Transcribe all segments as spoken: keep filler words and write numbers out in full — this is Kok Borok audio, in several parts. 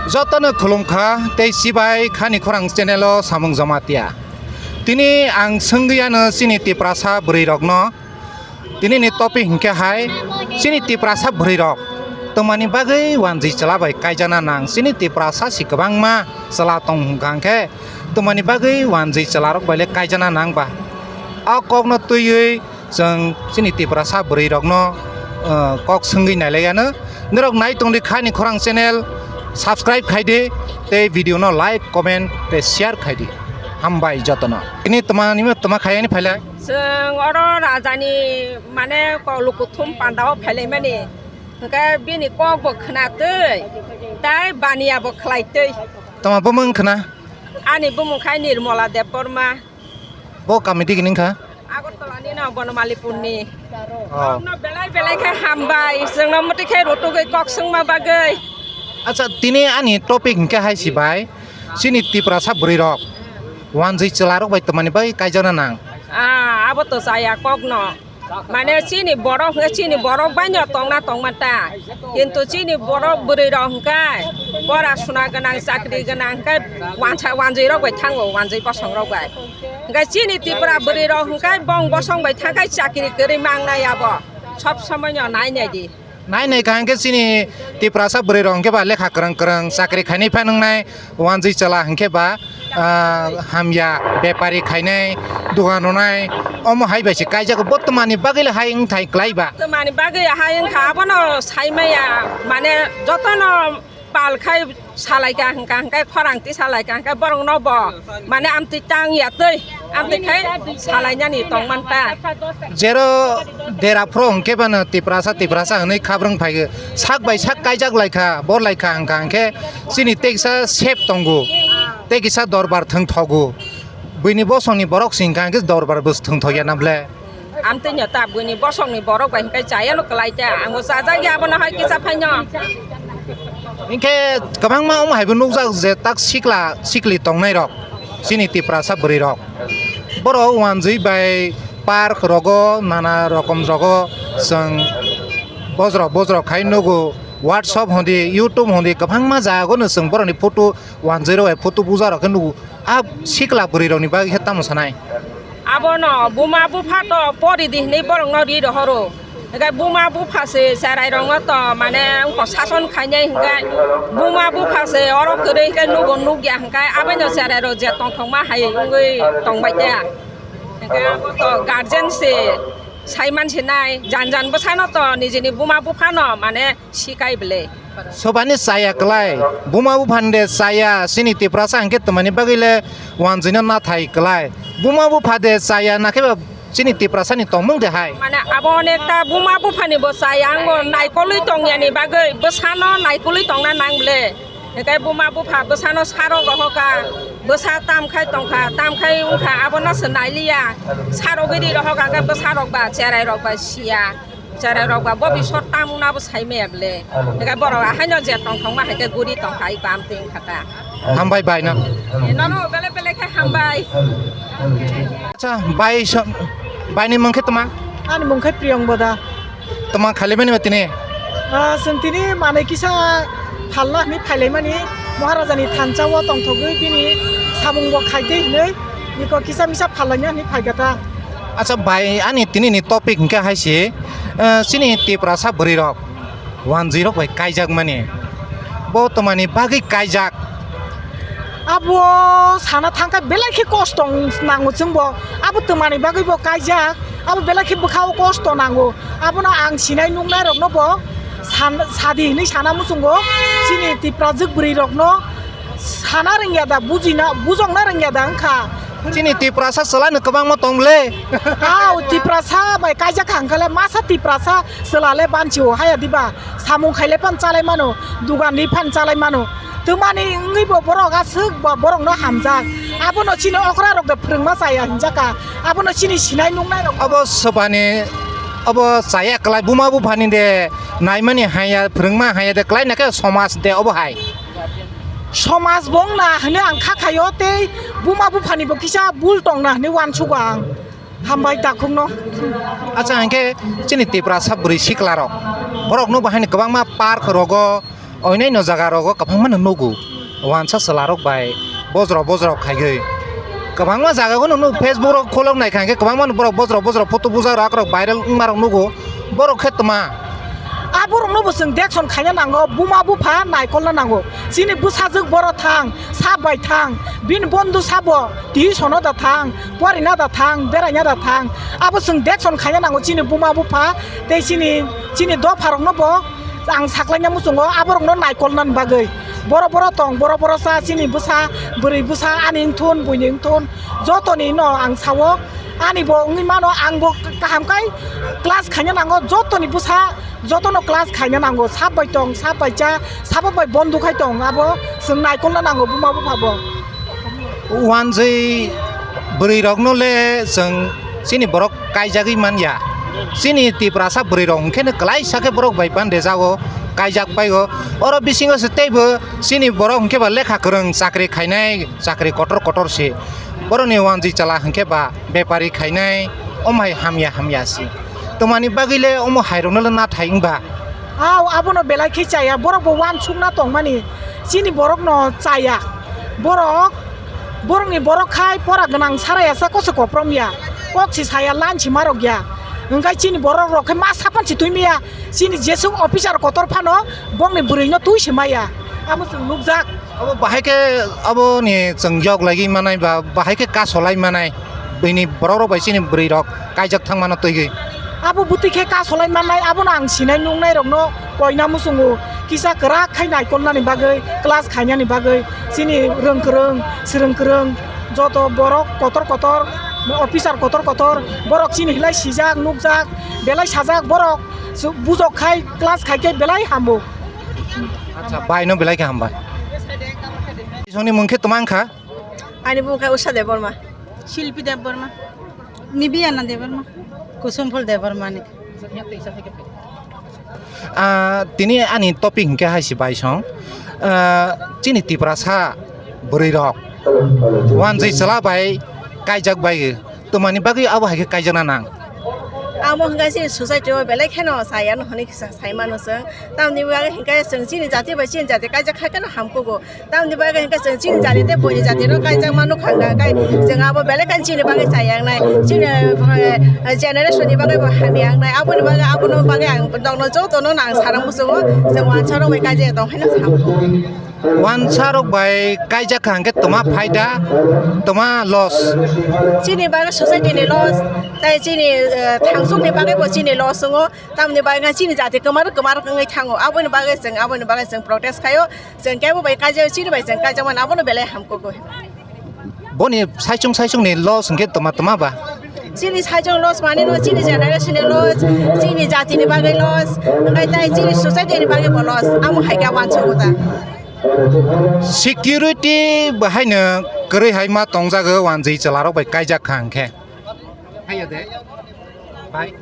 Jotono khulumkha tei chibai khani khorang channel o samung jamatia. Tini ang swngwi ano chini Tiprasa bwrwi rokno. Tini ni topic hinkhe hai chini Tiprasa bwrwi rok twmani bagwi wanjwi chwla bai kaijana nang. Chini Tiprasa si kwbangma chwla tong hwnkha hinkhe twmani bagwi wanjwi chwla rok bai le kaijana nang ba. O kok no twiwi chwng chini Tiprasa bwrwi rokno, uh, kok swngwi nailai ano. Norok nai tongdi khani khorang channel subscribe khaidi tei video no like, comment tei share khaidi. Hambai jotono. Tini twmani twma khayani phailai. Chwng oro rajani mane kok lukuthum pandao phailaimani. Hwnkhe bini kok bo khwnatwi, tai baniya bo khlaitwi. Tama bumung khna? Ani bumung khai Nirmola Debbarma. Bo kami digini wngkha? Agartala ni no, Bonomalipur ni. Oh. Norokno belai belai khe hambai, chwngno mwtwi khe rutugwi kok swngma bagwi. Acha, tini ani topic hinkhe hai si bai, chini Tiprasa bwrwi rok wanjwi chwla rok bai twmani bai kaijakna nang. Ah, abo to chaya kok no. Mane chini borok hwnkhe chini borok bai no tongna tongma ta. Kintu chini borok bwrwi rok hwnkhe pora suna gwnang, chakri gwnang hwnkhe wansa-, wanjwi rok bai thango, wanjwi bosong rok bai. Hwnkhe chini Tripura bwrwi rok hwnkhe bong bosong bai thangkhai chakri kwrwi mangnai abo. Sob somoi no nai nai di. Nai nai kha hwnkhe chini Tiprasa bwrwi rok hwnkhe ba lekha kwrwng kwrwng chakri khainai phano wngnai, wanjwi chwla hwnkhe ba, ah, hamya bepari khainai, dogan rwnai, omo hai bai se kaijago. Bo twmani bagwi le hai wngthai kwlai ba? Twmani bagwi hai wngkha abono sai maya, mane jotono pal khai salai ka hwnkha, hwnkhe khorang twi salai ka hwnkhe borok no bo mane amtwi tang ya twi, amtwi khai salai nani tong man ta. Jero dera phro hwnkhe bano Tiprasa, Tiprasa hwnwi khabrwng phai sak bai sak kaijak lai kha, bor lai kha hwnkha hwnkhe chini tei kisa sep tongo, tei kisa dorbar thwng thogo. Buini bosongni borok se hwnkha hwnkhe dorbar bwswk thwng thok ya na ble? Amtwino ta buini bosongni borok bai hwnkhe chayano kwlai ta. Ango chajak ya abono hai kisa phaino. Hinkhe kwbangma omo haibo nukjak je tak sikla sikli tongnai rok, chini Tiprasa bwrwi rok. Borok wanjwi bai park rogo, nana rokom rogo chwng bojrok bojrok khai nugo. WhatsApp hondi, YouTube hondi kwbangma jaga no chwng borokni photo wanjwi rok bai photo buja rok khe nugo. A sikla bwrwi rokni bagwi khe tamo sanai? Abono buma bupha to pori di hinwi borokno ri rohoro. Hwnkhe buma bupha se cherai rokno to mane wngkha sason khainai hwnkhe buma bupha se oro kwrwi hwnkhe nugo nukya hwnkhe abono cherai rok je tongthokma hai wngwi tongbai khe. Hwnkhe abo to guardian se saiman sinai jan jan bwsano to nijini buma buphano mane sikai bwle. Sobani chaya kwlai, buma buphani de chaya, chini Tiprasa hwnkhe twmani bagwi le wanjwino nathai kwlai. Buma bupha de chaya, nakhe ba chini Tiprasani tongmung de hai. Mane abo onekta buma buphani bo chaya, ang bo naikolwi tongyani bagwi, bwsano naikolwi tongna nang bwle. Hwnkhe buma bupha bwsano saro gohoka, bwsa tamkhai tongkha, tamkhai wngkha, abono se nailiya. Sarogwi ri rohoka khe bwsarok ba, cherai rok ba siya. Cherai rok ba bo bisor tamung na bo sai maya bwle. Hwnkhe borok ahaino je tongthokma hai khe guri tongkha, iko amtwi wngkha ta. Hambai bai no. Eh, nono bele bele khe hambai. Acha, bai so-, bai ni mung khe tma? Ani mung khe Priyong Boda. Tma khailaimani ba tini? Ah, chwng tini manwi kisa phalna hinwi phailaimani, Maharajani thansa o tongthogwi bini samung bo khaide hinwi, iko kisa misa phallaina hinwi phaikha ta. Acha bai, ani tini ni topic hwnkhe hai se, eh, chini Tiprasa bwrwi rok wanjwi rok bai kaijak mani, bo twmani bagwi kaijak? Abo sana thangkha belai khe kosto nango chwngbo, abo twmani bagwi bo kaijak, abo belai khe bwkhao kosto nango, abono ang sinai nuknai rokno bo san-, sadi hinwi sana muchungo, chini Tiprajwk bwrwi rokno sana rwngya da, bujina, bujokna rwngya da wngkha. Chini Tiprasa chwla no kwbangma tong le. Hao, Tiprasa bai kaijak kha hwnkhe le, masa Tiprasa chwla le banchi o haya diba, samung khai le phan chalai mano, dugan ri phan chalai mano. Twmani wngwi bo borok aswk bo borok no hamjak. Abono chini okra rok de phwrwngma chaya hinjaka. Abono chini sinai nuknai rok. Abo swbani, abo chaya kwlai, buma buphani de naimani haya, phwrwngma haya de kwlai na khe somaj de obo hai. Somaj bo wngna hwnwi ang kha khaio tei buma buphani bo kisa bul tongna hwnwi uansugo ang. Hambai takhukno. Acha, hinkhe chini Tiprasa bwrwi siklarok, borokno bo haino kwbangma park rogo, Oinai no jaga rogo kwbangma no nugo, wansa chwla rok bai bojro bojro khaiwi. Kwbangma jaga o no nugo, Facebook rok kholok nai kha hwnkhe kwbangma no borok bojro bojro photo bujak rok, rok viral wngma rok nugo, borok khe tma. A borok no bo chwng dection khaina nango, buma bupha naikolna nango. Chini bwsajwk boro thang, sap bai thang, bini bondhu sabo tuition o da thang, porina da thang, beraina da thang. Abo chwng dection khaina nango chini buma bupha tei chini, chini dopha rok no bo. Ang saklaina muchungo aborokno naikolnani bagwi. Boro boro tong, boro boro cha, chini bwsa, bwrwi bwsa, ani wngthun, buini wngthun, jotoni no ang sao. Ani bo wngwi mano, ang bo kaham khai class khaina nango, jotoni bwsa, jotono class khaina nango, sap bai tong, sap bai cha, sabo bai bondo khai tong, abo chwng naikolna nango buma bupha bo. Wanjwi bwrwi rokno le chwng chini borok kaijagwi manya. Chini Tiprasa bwrwi rok hwnkhe no kwlaisa khe borok bai bande jago, kaijak paigo. Oro bisingo se teibo chini borok hwnkhe ba lekha kwrwng, chakri khainai, chakri kotor kotor se. Boroni wanjwi chwla hwnkhe ba bepari khainai, omo hai hamya hamya se. Twmani bagwi le omo hai rokno le nathai wngba. Aw, abono belai khe chaya, borok bo wansukna tongmani, chini borok no chaya. Borok, borokni borok khai pora gwnang saraya sa kose koprom ya, kok si saya lan si marok ya. Hwnkhe chini borok rok khe ma sapan si twi maya, chini jesung officer kotor phano bongni bwrwi no twi si maya. Amo chwng nukjak. Abo bahai khe, aboni chwng yok lagwi manai ba bahai khe kasolai manai, bini borok rok bai chini bwrwi rok kaijak thang mano twigwi. Abo bwtwi khe kasolai mannai, abono ang sinai nuknai rokno koina muchungo kisa kwrak khai naikolnani bagwi, class khainani bagwi, chini rwng kwrwng, swrwng kwrwng, joto borok kotor kotor, officer kotor kotor, borok chini hilai sijak, nukjak, belai sajak, borok su-, bujok khai, class khai khe belai hamo. Acha, bai no belai khe hambai. Isongni mung khe twmang kha? Ani bumung khe Usha Debbarma. Shilpi Debbarma. Nibiana Debbarma. Kusumphul Debbarma ni. Ah, tini ani topic hwnkhe hai se bai song. Ah, chini Tiprasa bwrwi rok wanjwi chwla bai kaijak bai. Twmani bagwi abo hai khe kaijakna nang? Amo hwnkhe chini society o belai kheno chaya no hwnwi kisa sai mano chwng. Tamoni bagwi hwnkhe chwng chini jati bai chini jati kaijak khai kheno hamkugo. Tamoni bagwi hwnkhe chwng chini jati tei buini jati no kaijak ma nukha hwnkha khe chwng abo belai kheno chini bagwi chaya wngnai. Chini, eh, generation ni bagwi bo hamya wngnai. Aboni bagwi, abono bagwi ang nokno jotono no ang sana muchungo chwng wansa rok bai kaijak tong khaino samkho. Wansa rok bai kaijak kha hwnkhe twma phaida, twma loss. Chini bagwi society ni loss, tei chini, eh, thangsuk ni bagwi bo chini loss wngo. Tamoni bagwi chini jati kwmar kwmar wngwi thango. Aboni bagwi chwng, aboni bagwi chwng protest khaio. Chwng kebo bai kaijak, chini bai chwng kaijak mano, abono belai hamkugo. Boni saichung saichung ni loss hwnkhe twma twma ba? Chini saichung loss mani no chini generation ni loss, chini jati ni bagwi loss, hwnkhe tai chini society ni bagwi bo loss. Amo hai khe wansugo ta. Security bahaino kwrwi hai ma tongjago wanjwi chwla rok bai kaijak kha hwnkhe. Haiya de. Bai.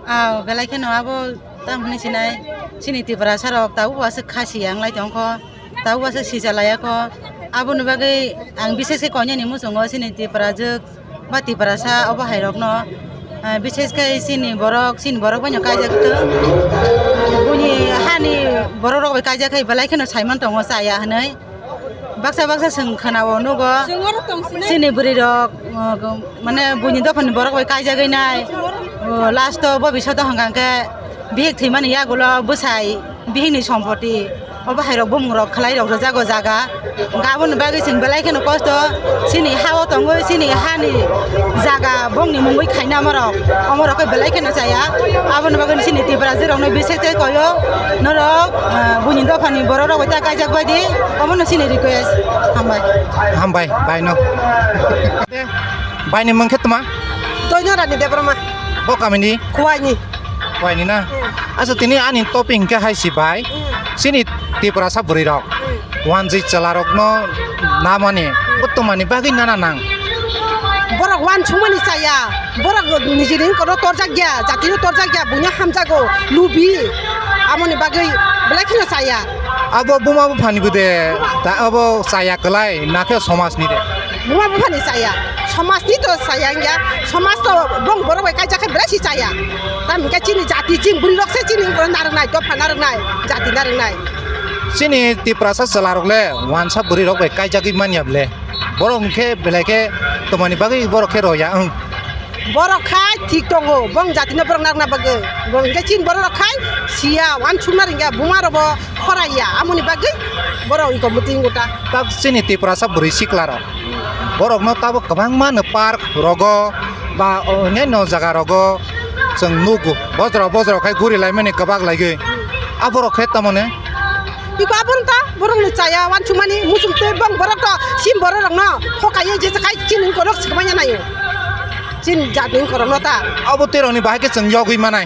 Aw, belai kheno abo tamo hwnwi sinai, chini Tiprasa rok tabuk bo aswk kha si yang lai tong kho, tabuk bo aswk si cha laiya kho. Aboni bagwi ang bises khe koinani muchungo chini Tiprajwk ba Tiprasa obo hai rokno, ah, bises khe chini borok, chini borok bai no kaijak thung. Buini hani borok rok bai kaijak khe belai kheno sai man tongo chaya hwnwi. Baksa baksa chwng khwnao nugo. Chwng oro tong sinai. Chini bwrwi rok, uh, mane buini dophani borok bai kaijagwi nai. Uh, last o bobisot o hwnkha khe bihik thwimani yagulo bwsai bihikni sompoti obo hai rok bumung rok khwlai rok rwjago jaga. Hwnkha aboni bagwi chwng belai kheno kosto. Chini ha o tongwi chini hani jaga bongni mungwi khaina omorok, omorok khe belai kheno chaya. Aboni bagwi chini Tiprajwk rokno bisek tei koyo norok, ah, buini dophani borok rok bai ta kaijak bai di. Omono chini request. Hambai. Hambai, bai no. Bai ni mung khe tma? Toino Rani Debbarma. Bo kamini? Kuwaini. Kuwaini na? Hmm. Acha, tini ani topic hwnkhe hai si bai. Hmm. Chini Tiprasa bwrwi rok. Hmm. Wanjwi chwla rokno namani, bo tongmani bagwi nana nang. Borok wansukmani chaya, borok nijini wngkoro torjak ya, jatino torjak ya, buino hamjago, lubi, amoni bagwi belai kheno chaya. Abo buma buphani bo de, ta abo chaya kwlai, nakhe somajni de. Buma buphani chaya, somajni to chaya wngya, somaj to bong borok bai kaijak khe belai si chaya. Tamni khe chini jati, chini bwrwi rok se chini wngkoro narwknai, dopha narwknai, jati narwknai. Chini Tiprasa chwlarok le wansa bwrwi rok bai kaijagwi manya ble. Borok hwnkhe belai khe tongmani bagwi borok khe roya wng. Borok khai thik tongo, bong jatino borok narwkna bagwi. Bo hwnkhe chini borok rok khai siya, wansukna ringya, buma rok bo khoraiya, amoni bagwi borok iko mwtwi wngkha. Tak chini Tiprasa bwrwi sikla rok. Borokno tabuk kwbangma no park rogo ba onyaino jaga rogo chwng nugo. Bojra bojra khai guri laimani kwbak laigwi. Aborok khe tamoni. Iko abono ta borok no chaya wansukmani muchung twi bong borok to sim borok rok no thokai je khai chini korok sikmanya nayo. Chini jatni korok no ta. Abo tei rokni bahai khe chwng yogwi manai.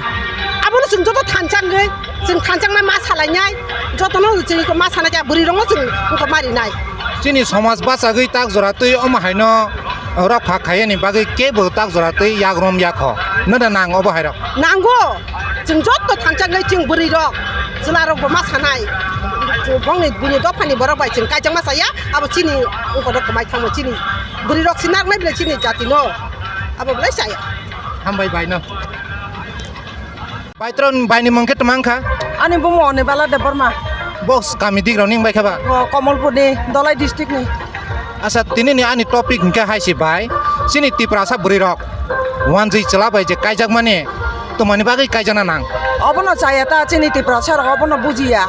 Abono chwng joto thanchangwi, chwng thanchangna ma salainai, jotono chwng iko ma sana khe bwrwi rokno chwng iko marinai. Chini somaj bachagwi tak jora twi omo haino rok phak khaiyani bagwi kebo tak jora twi yagrom yakho. Nada nang obo hairok. Nango, chwng joto thanchangwi chwng bwrwi rok, chwla rok bo ma sanai. Bongni bini dophani borok bai chwng kaijakma chaya, abo chini ungko rok kwmai thangmo chini bwrwi rok si narwknai bile chini jati no. Abo belai chaya. Hambai bai no. Paitron baini mung khe twmang kha? Ani bumo Onibala Debbarma. Box kami digrok ning bai kha ba? O, Komolpurni, Dhalai district ni. Asa, tini ni ani topic hwnkhe hai se bai, chini Tiprasa bwrwi rok wanjwi chwla bai je kaijak mani, twmani bagwi kaijakna nang? Obono chaya ta, chini Tiprasa rok obono bujiya.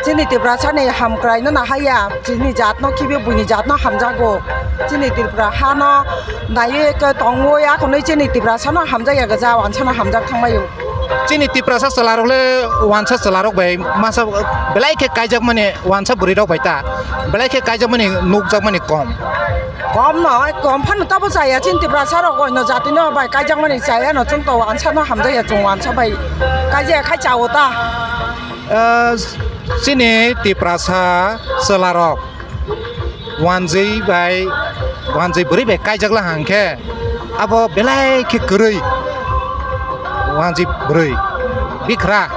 Chini Tiprasa ni hamkrai no nahaiya, chini jat no khibi buini jat no hamjago. Chini Tripura ha no naiwi khe tongwi akhonwi chini Tiprasa no hamjakya gwja, wansa no hamjak thangmai o. Chini Tiprasa chwla rok le wansa chwla rok bai masa belai khe kaijak mani wansa bwrwi rok bai ta belai khe kaijak mani nukjak mani kom. Kom no, kom phano tabo chaya chini Tiprasa rok oino jati no bai kaijak mani chaya no chwng to wansa no hamjakya chwng wansa bai kaijak khai chao ta. Ah, chini Tiprasa chwla rok wanjwi bai, wanjwi bwrwi bai kaijak la hang khe abo belai khe kwrwi. Wanjwi bwrwi bikhra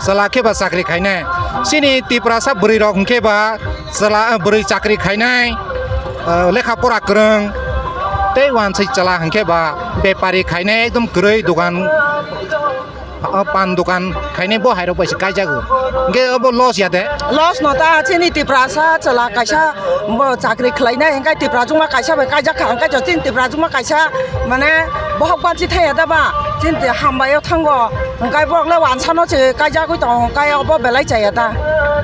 chwla khe ba chakri khainai. Chini Tiprasa bwrwi rok hwnkhe ba chwla, bwrwi chakri khainai, ah, lekha pora kwrwng tei wanjwi chwla hwnkhe ba bepari khainai, ekdom kwrwi dogan. O pan dokan khainai bo hairok bai se kaijago. Hingke obo loss ya de? Loss no ta, chini Tiprasa chwla kaisa bo chakri khlainai, hingke Tiprajwkma kaisa bai kaijak kha, hingke chini Tiprajwkma kaisa mane bohok banchi thaya da ba, chini hambai o thango, hingke borok le wansa no se kaijagwi tongo, hingke obo belai chaya ta.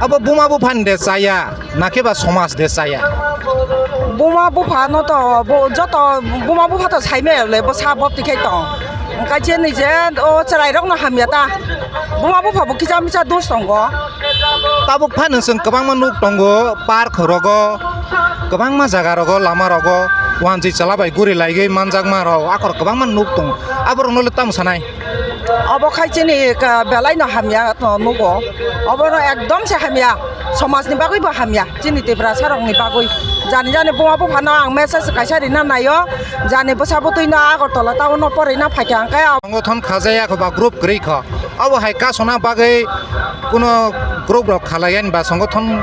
Abo buma buphani de chaya? Nakhe ba somaj de chaya? Buma bupha no to bo joto buma bupha to saimaya le bo sa bopti khai tong. Hingkhe je ni je o chwrai rok no hamya ta. Buma bupha bo kisa misa dos tongo. Tabuk phano chwng kwbangma nuk tongo, park rogo, kwbangma jaga rogo, lama rogo, wanjwi chwla bai guri laigwi manjakma rok akhor kwbangma nuk tongo. Aborok no le tamo sanai? Obo khai chini ka-, belai no hamya to nugo. Obo no ekdom se hamya. Somaj ni bagwi bo hamya. Chini Tiprasa rok ni bagwi. Jani jani buma bupha no ang message kaisa rina naio. Jani bwsa bwtwi no Agartala town no porina phaikha hingkhe. Songothon khajaya kho ba group kwrwi kho. Obo hai kasona bagwi kuno group rok khalai yani ba songothon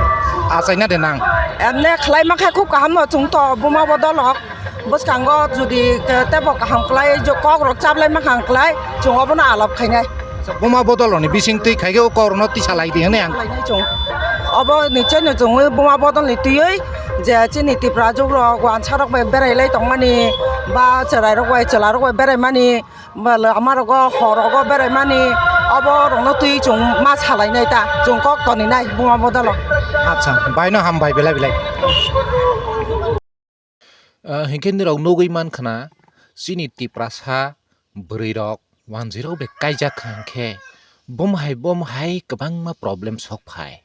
achaina de nang. Emne khlai mankha khub kaham no chwng to buma bodol rok. Bwskango jodi ke-, tebo kaham klai, jo kok rok chaplai mankha ang klai, chwng obono alap khainai. Buma bodol rokni bising twi khai khe o kok rokno tisa lai di hwnwi ang. Khlainai chwng. Obo ni cheno chwngwi buma bodol ni twiwi je chini Tiprajwk rok wansa rok bai berai lai tongmani ba chwrai rok bai chwla rok bai berai mani ba lama rogo hor rogo berai mani obo rokno twiwi chwng ma salainai ta chwng kok toni nai buma bodol o. Acha, bai no ham bai belai belai. Ah, hinkhe nirok nugwi mankha na, chini Tiprasa bwrwi rok wanjwi rok bai kaijak kha hinkhe, bom hai bom hai kwbangma problem sok phai.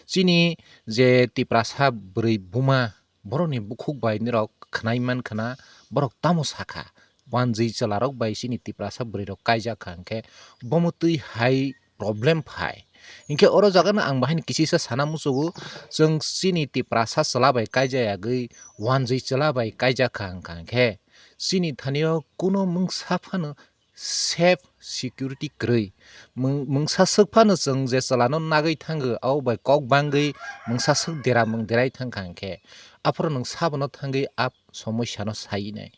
Chini je Tiprasa bwrwi buma, borokni bukhuk bai nirok khwnai mankha na, borok tamo sakha, wanjwi chwla rok bai chini Tiprasa bwrwi rok kaijak kha hinkhe, bomo twi hai problem phai. Hinkhe oro jaga no ang bahai ni kisisa sana muchugo, chwng chini Tiprasa chwla bai kaijak yagwi wanjwi chwla bai kaijak kha wngkha hinkhe chini thani o kuno mungsa phano safe security kwrwi. Mung-, mungsa swk phano chwng je chwla no nagwi thango abo bai kok bangwi mungsa swk dera mung derai thangkha hinkhe aphuru nwng sabono thangwi a somosya no sai nai.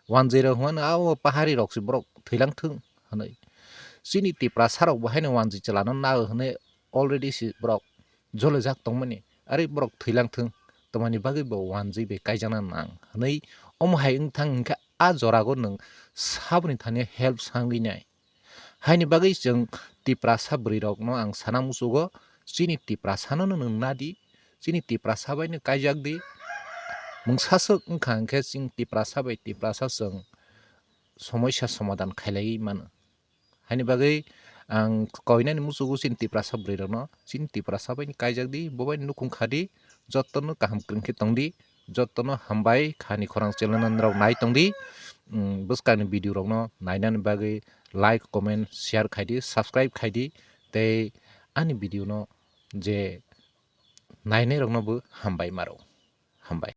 Wanjwi rok hwnmano abo pahari rok se borok thwilang thung hwnwi. Chini Tiprasa rok bo haino wanjwi chwla no nago hwnwi already se borok jolojak tongmani, ari borok thwilang thung, tamani bagwi bo wanjwi bai kaijakna nang hwnwi omo hai wng thang hwnkhe a jorago nwng saboni thani help sangwi nai. Haini bagwi chwng Tiprasa bwrwirokno ang sana muchugo, chini Tiprasano nwng nadi, chini Tiprasa baino kaijak di. Mungsa swk wngkha hwnkhe chini Tiprasa bai Tiprasa chwng somoisa somadan khailaiwi mano. Haini bagwi ang koinani muchugo chini Tiprasa bwrwirokno, chini Tiprasa baino kaijak di, bo baino nukhung kha di, jotono kaham kwrwng khe tong di, jotono hambai khani khorang channel norok nai tong di. Mm, bwskangni video rokno nainani bagwi like, comment, share khai di, subscribe khai di, tei ani video no je nainai rokno bo hambai maro. Hambai.